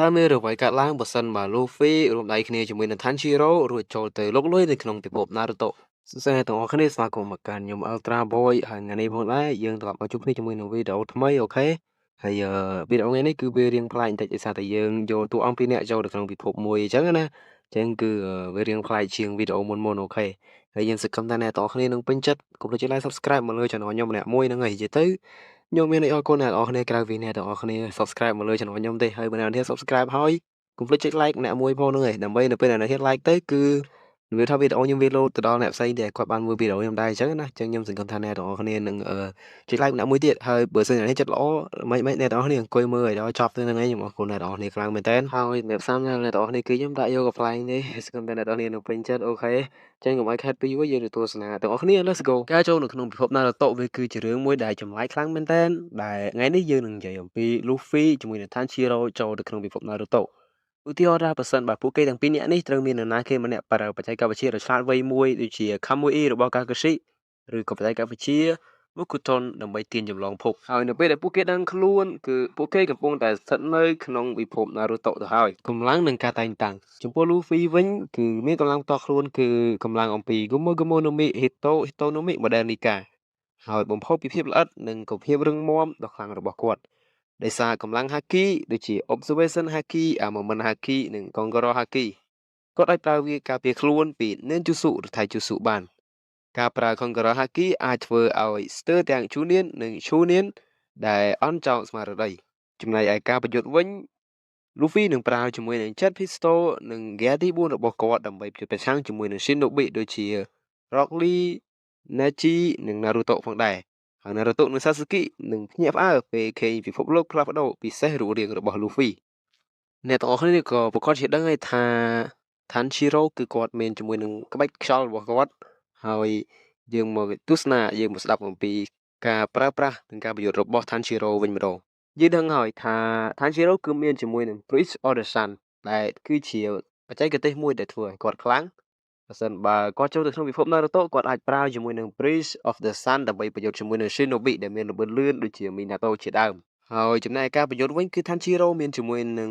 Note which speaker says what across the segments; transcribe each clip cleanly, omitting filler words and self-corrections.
Speaker 1: តើមានរឿងអ្វីកើតឡើងបើសិនបើ Luffy រួមដៃគ្នាជាមួយនឹង Tanjiro រួចចូលទៅលុកលុយនៅក្នុងពិភព Naruto? សួស្តីអ្នកទាំងអស់គ្នាស្វាគមន៍មកកាន់ខ្ញុំ Ultra Boy ហើយថ្ងៃនេះផងដែរយើងត្រឡប់មកជួបគ្នាជាមួយនឹងវីដេអូថ្មី។ Okay ហើយវីដេអូថ្ងៃនេះគឺវារៀងប្លែកបន្តិចដោយសារតែយើងយកតួអង្គពីរនាក់ចូលទៅក្នុងពិភពមួយអញ្ចឹងណាអញ្ចឹងគឺវារៀងប្លែកជាងវីដេអូមុនមុន។ Okay ហើយយើងសង្ឃឹមថាអ្នកទាំងអស់គ្នានឹងពេញចិត្តកុំភ្លេចចុច like subscribe មកលើ channel ខ្ញុំម្នាក់មួយហ្នឹងហើយនិយាយទៅខ្ញុំមានអីអរគុណអ្នកទាំងអស់គ្នាក្រៅពីអ្នកទាំងអស់គ្នា subscribe មកលើ channel ខ្ញុំទេហើយបើអ្នកទាំងអស់គ្នា subscribe ហើយកុំភ្លេចចុច like ម្នាក់មួយផងហ្នឹងឯងដើម្បីនៅពេលអ្នកទាំងអស់គ្នា like ទៅគឺនិយាយថាវីដេអូខ្ញុំវាលោតទៅដល់អ្នកផ្សេងដែលគាត់បានមើលវីដេអូខ្ញុំដែរអញ្ចឹងណាអញ្ចឹងខ្ញុំសង្ឃឹមថាអ្នកទាំងអស់គ្នានឹងចុច like ម្នាក់មួយទៀតហើយបើសិនជាអ្នកចិត្តល្អមិនមិនអ្នកទាំងអស់គ្នាអង្គុយមើលឲ្យដល់ចប់ទៅហ្នឹងឯងខ្ញុំអរគុណអ្នកទាំងអស់គ្នាខ្លាំងមែនតើហើយសម្រាប់សាមអ្នកទាំងអស់គ្នាគឺខ្ញុំដាក់យកកំប្លែងនេះសង្ឃឹមថាអ្នកទាំងអស់គ្នានឹងពេញចិត្ត។ Okay អញ្ចឹងកុំឲ្យខាតពីវិញយើងទៅទស្សនាទាំងអស់គ្នា Let's go។ ការចូលនៅក្នុងពិភព Naruto វាគឺជារឿងមួយដែលចម្លែកខ្លាំងមែនតើដែលថ្ងៃនេះយើងនឹងនិយាយអំពី Luffy ជាមួយនឹង Tanjiro ចូលទៅក្នុងពិភព Naruto។ ឧទាហរណ៍ថាប្រសិនបើពួកគេទាំងពីរនាក់នេះត្រូវមាននរណាគេម្នាក់ប្រើបច្ចេកវិទ្យាដ៏ឆ្លាតវៃមួយដូចជា Kamui របស់ Kakashi ឬក៏បច្ចេកវិទ្យា Mokuton ដើម្បីទាញចម្លងភពហើយនៅពេលដែលពួកគេដឹងខ្លួនគឺពួកគេកំពុងតែស្ថិតនៅក្នុងពិភព Naruto ទៅហើយ។កម្លាំងនិងការតែងតាំងចំពោះ Luffy វិញគឺមានកម្លាំងផ្ទាល់ខ្លួនគឺកម្លាំងអំពី Gomu Gomu no Mi Hito Hito no Mi Model Nika ហើយបំផុសពីភាពល្អិតនិងក៏ភាពរឹងមាំដ៏ខ្លាំងរបស់គាត់ដោយសារកម្លាំង Haki ដូចជា Observation Haki, Armament Haki និង Conqueror Haki គាត់អាចប្រើវាការពារខ្លួនពី Ninjutsu ឬ Taijutsu បាន។ ការប្រើ Conqueror Haki អាចធ្វើឲ្យស្ទើរទាំង Chunin និង Chunin ដែលអន់ចោលស្មារតីចំណែកឯការប្រយុទ្ធវិញ Luffy នឹងប្រើជាមួយនឹង Jet Pistol និង Gear ទី4របស់គាត់ដើម្បីប្រយុទ្ធប្រឆាំងជាមួយនឹង Shinobi ដូចជា Rock Lee, Neji និង Naruto ផងដែរហើយ Naruto និង Sasuke នឹងភ្ញាក់ផ្អើលពេលឃើញពិភពលោកផ្លាស់ប្ដូរពិសេសរូបរាងរបស់ Luffy។ អ្នកទាំងអស់គ្នាក៏ប្រាកដជាដឹងហើយថា Tanjiro គឺគាត់មានជាមួយនឹងក្បាច់ខ្យល់របស់គាត់ហើយយើងមកទស្សនាយើងមកស្ដាប់អំពីការប្រើប្រាស់និងការប្រយុទ្ធរបស់ Tanjiro វិញម្ដងយើងដឹងហើយថា Tanjiro គឺមានជាមួយនឹង Bridge of the Sun ដែលគឺជាបច្ចេកទេសមួយដែលធ្វើឲ្យគាត់ខ្លាំងបើសិនបើគាត់ចូលទៅក្នុងពិភព Naruto គាត់អាចប្រើជាមួយនឹង Bridge of the Sun ដើម្បីប្រយុទ្ធជាមួយនឹង Shinobi ដែលមានល្បឿនលឿនដូចជា Minato ជាដើមហើយចំណែកការប្រយុទ្ធវិញគឺ Tanjiro មានជាមួយនឹង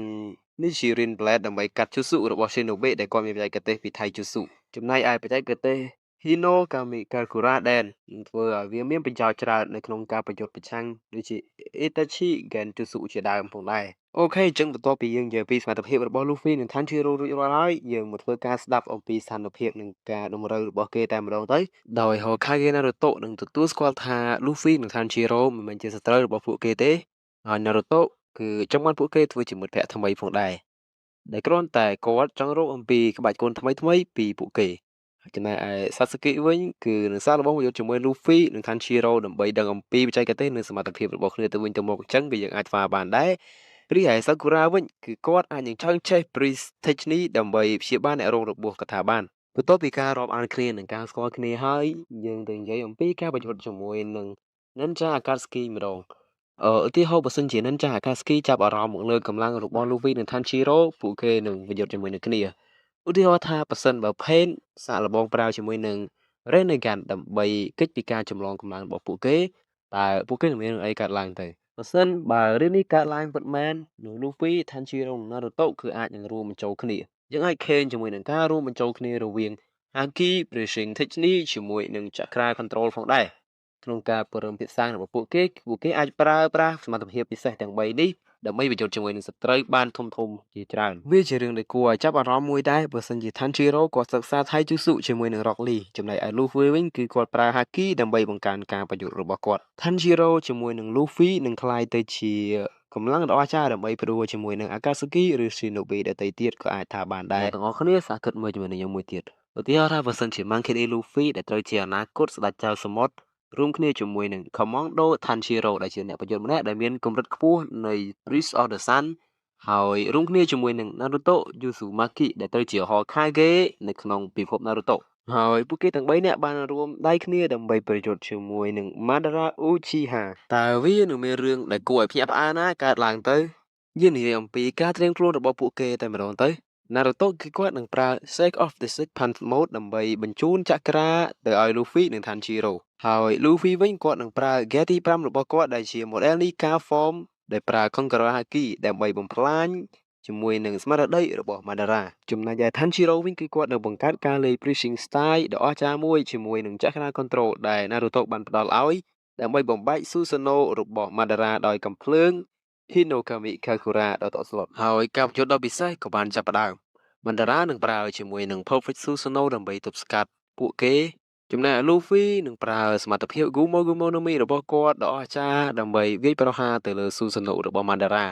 Speaker 1: Nichirin Blade ដើម្បីកាត់ Jutsu របស់ Shinobi ដែលគាត់មានបច្ចេកទេសពី Taijutsu ចំណែកឯបច្ចេកទេស Hino Kami Kagura Den នឹងធ្វើឲ្យវាមានប្រយោជន៍ច្រើននៅក្នុងការប្រយុទ្ធប្រឆាំងដូចជា Itachi Genjutsu ជាដើមផងដែរ។ Okay អញ្ចឹងបន្ទាប់ពីយើងនិយាយពីសមត្ថភាពរបស់ Luffy និង Tanjiro រួចរាល់ហើយយើងមកធ្វើការស្ដាប់អំពីស្ថានភាពនិងការតម្រូវរបស់គេតែម្ដងទៅដោយ Hokage Naruto នឹងទទួលស្គាល់ថា Luffy និង Tanjiro មិនមែនជាសត្រូវរបស់ពួកគេទេហើយ Naruto គឺចង់បានពួកគេធ្វើជាមិត្តភក្តិថ្មីផងដែរដែលគ្រាន់តែគាត់ចង់រកអំពីក្បាច់គុនថ្មីៗពីពួកគេចំណែកឯ Sasuke វិញគឺនឹងសាកល្បងប្រយុទ្ធជាមួយ Luffy និង Tanjiro ដើម្បីដឹងអំពីបច្ចេកទេសនិងសមត្ថភាពរបស់គ្នាទៅវិញទៅមកអញ្ចឹងក៏យើងអាចធ្វើបានដែររីឯ Sakura វិញគឺគាត់អាចនឹងចង់ចេះ Priest Technique ដើម្បីព្យាបាលអ្នករងរបួសកថាបានបន្ទាប់ពីការរាប់អានគ្នានិងការស្គាល់គ្នាហើយយើងទៅនិយាយអំពីការប្រយុទ្ធជាមួយនឹង Ninja Akatsuki ម្ដងអឺឧទាហរណ៍បើសិនជា Ninja Akatsuki ចាប់អារម្មណ៍មកលើកម្លាំងរបស់ Luffy និង Tanjiro ពួកគេនឹងប្រយុទ្ធជាមួយនឹងគ្នាឧទាហរណ៍ថាប្រសិនបើ Pain សាកល្បងប្រើជាមួយនឹង Rinnegan ដើម្បីគេចពីការចម្លងកម្លាំងរបស់ពួកគេតើពួកគេនឹងមានអីកើតឡើងទៅបើសិនបើរឿងនេះកើតឡើងពិតមែននោះ Luffy, Tanjiro និង Naruto គឺអាចនឹងរួមបញ្ចូលគ្នាយើងអាចឃើញជាមួយនឹងការរួមបញ្ចូលគ្នារវាង Haki Breathing Technique ជាមួយនឹង Chakra Control ផងដែរក្នុងការពរឹមភាសារបស់ពួកគេពួកគេអាចប្រើប្រាស់សមត្ថភាពពិសេសទាំង3នេះដើម្បីប្រយុទ្ធជាមួយនឹងសត្រូវបានធំធំជាច្រើនវាជារឿងដែលគួរឲ្យចាប់អារម្មណ៍មួយដែរបើសិនជា Tanjiro គាត់សិក្សា Taijutsu ជាមួយនឹង Rock Lee ចំណែកឯ Luffy វិញគឺគាត់ប្រើ Haki ដើម្បីបង្កើនការប្រយុទ្ធរបស់គាត់។ Tanjiro ជាមួយនឹង Luffy នឹងក្លាយទៅជាកម្លាំងដ៏អស្ចារ្យដើម្បីផ្ដួលជាមួយនឹង Akatsuki ឬ Shinobi ដទៃទៀតក៏អាចថាបានដែរទាំងអស់គ្នាសាកគិតមើលជាមួយនឹងខ្ញុំមួយទៀតឧទាហរណ៍ថាបើសិនជា Monkey D. Luffy ដែលត្រូវជាអនាគតស្ដេចចៅសមុទ្ររួមគ្នាជាមួយនឹង Commando Tanjiro ដែលជាអ្នកប្រយុទ្ធម្នាក់ដែលមានកម្រិតខ្ពស់នៃ Priest of the Sun ហើយរួមគ្នាជាមួយនឹង Naruto Uzumaki ដែលត្រូវជា Hokage នៅក្នុងពិភព Naruto ហើយពួកគេទាំង3នាក់បានរួមដៃគ្នាដើម្បីប្រយុទ្ធជាមួយនឹង Madara Uchiha តើវានឹងមានរឿងដែលគួរឲ្យភ្ញាក់ផ្អើលណាកើតឡើងទៅយើងនិយាយអំពីការត្រៀមខ្លួនរបស់ពួកគេតែម្ដងទៅ Naruto គឺគាត់នឹងប្រើ Shake of the Six Punch Mode ដើម្បីបញ្ជូនចក្រាទៅឲ្យ Luffy និង Tanjiro ហើយ Luffy វិញគាត់នឹងប្រើ Gear ទី5របស់គាត់ដែលជា Model Nika Form ដែលប្រើ Conqueror Haki ដើម្បីបំផ្លាញ ជាមួយនឹងស្មារតីរបស់ Madara ចំណែកឯ Tanjiro វិញគឺគាត់នឹងបង្កើតការលេង Pressing Style ដ៏អស្ចារ្យមួយជាមួយនឹង Chakra Control ដែល Naruto បានផ្ដល់ឲ្យដើម្បីបំបែក Susanoo របស់ Madara ដោយកំភ្លើង Hinokami Kagura ដ៏តក់ស្លុតហើយការប្រយុទ្ធដ៏ពិសេសក៏បានចាប់ផ្ដើម Madara នឹងប្រើជាមួយនឹង Perfect Susanoo ដើម្បីទប់ស្កាត់ពួកគេចំណែក Luffy នឹងប្រើសមត្ថភាព Gumo Gumo no Mi របស់គាត់ដ៏អស្ចារ្យដើម្បីវាយប្រហារទៅលើ Susanoo របស់ Madara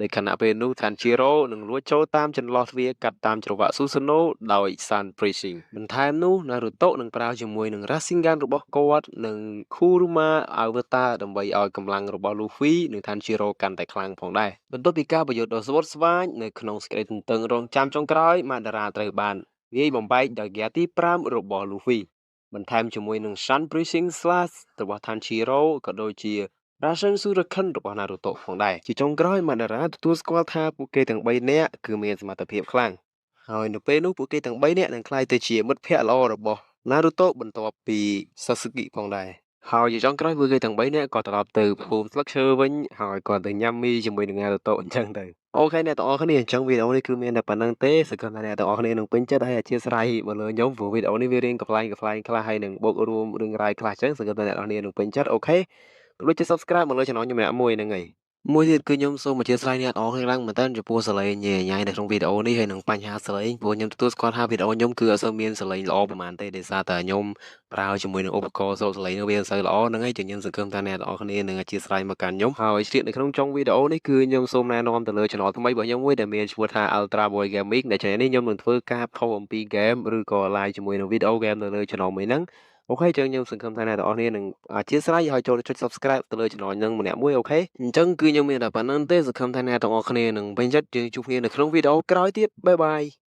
Speaker 1: នៅខណៈពេលនោះ Tanjiro នឹងលួចចូលតាមចន្លោះទ្វារកាត់តាមច្រវាក់ Susanoo ដោយ Sun Pressing បន្ថែមនោះ Naruto នឹងប្រើជាមួយនឹង Rasengan របស់គាត់និង Kurama Avatar ដើម្បីឲ្យកម្លាំងរបស់ Luffy និង Tanjiro កាន់តែខ្លាំងផងដែរបន្ទាប់ពីការប្រយុទ្ធដ៏ស្វិតស្វាញនៅក្នុងសេចក្តីទន្ទឹងរង់ចាំចុងក្រោយ Madara ត្រូវបានវាយបំបែកដោយហ្គាទី5របស់ Luffy បន្ថែមជាមួយនឹង Sun Pressing Slash របស់ Tanjiro ក៏ដូចជា Rasen Shuriken របស់ Naruto ផងដែរជាចុងក្រោយ Madara ទទួលស្គាល់ថាពួកគេទាំង3នាក់គឺមានសមត្ថភាពខ្លាំងហើយនៅពេលនោះពួកគេទាំង3នាក់នឹងក្លាយទៅជាមិត្តភក្តិល្អរបស់ Naruto បន្ទាប់ពី Sasuke ផងដែរហើយជាចុងក្រោយពួកគេទាំង3នាក់ក៏ត្រឡប់ទៅភូមិស្លឹកឈើវិញហើយក៏ទៅញ៉ាំមីជាមួយនឹង Naruto អញ្ចឹងទៅOK អ្នកទាំងអស់គ្នាអញ្ចឹងវីដេអូនេះគឺមានតែប៉ុណ្្នឹងទេសង្ឃឹមថាអ្នកទាំងអស់គ្នានឹងពេញចិត្តហើយអធ្យាស្រ័យមកលើខ្ញុំព្រោះវីដេអូនេះវារៀងកំប្លែងកំប្លែងខ្លះហើយនឹងបូករួមរឿងរ៉ាវខ្លះអញ្ចឹងសង្ឃឹមថាអ្នកទាំងអស់គ្នានឹងពេញចិត្ត OK កុំភ្លេចចុច Subscribe មកលើ Channel ខ្ញុំម្នាក់មួយហ្នឹងហើយមួយទៀតគឺខ្ញុំសូមអធ្យាស្រ័យអ្នកទាំងអស់គ្នាខ្លាំងមែនទែនចំពោះសំឡេងញ៉ៃញ៉ៃនៅក្នុងវីដេអូនេះហើយនឹងបញ្ហាសំឡេងព្រោះខ្ញុំទទួលស្គាល់ថាវីដេអូខ្ញុំគឺអត់សូវមានសំឡេងល្អប្រហែលទេដោយសារតែខ្ញុំប្រើជាមួយនឹងឧបករណ៍សូត្រសំឡេងនោះវាមិនសូវល្អហ្នឹងហើយចឹងខ្ញុំសង្ឃឹមថាអ្នកទាំងអស់គ្នានឹងអធ្យាស្រ័យមកកាន់ខ្ញុំហើយឆ្លៀតនៅក្នុងចុងវីដេអូនេះគឺខ្ញុំសូមណែនាំទៅលើ Channel ថ្មីរបស់ខ្ញុំមួយដែលមានឈ្មោះថា Ultra Boy Gaming ដែល Channel នេះខ្ញុំនឹងធ្វើការផុសអំពី game ឬក៏ live ជាមួយនឹងវីដេអូ game នៅលើ Channel មួយហ្នឹង OK ចឹងខ្ញុំសង្ឃឹមថាអ្នកទាំងអស់គ្នានឹងអធ្យាស្រ័យហើយចូលចុច Subscribe ទៅលើ Channel ហ្នឹងម្នាក់មួយ OK អញ្ចឹងគឺខ្ញុំមានតែប៉ុណ្្នឹងទេសង្ឃឹមថាអ្នកទាំងអស់គ្នានឹងពេញចិត្តយើងជួបគ្នានៅក្នុងវីដេអូក្រោយទៀត bye bye.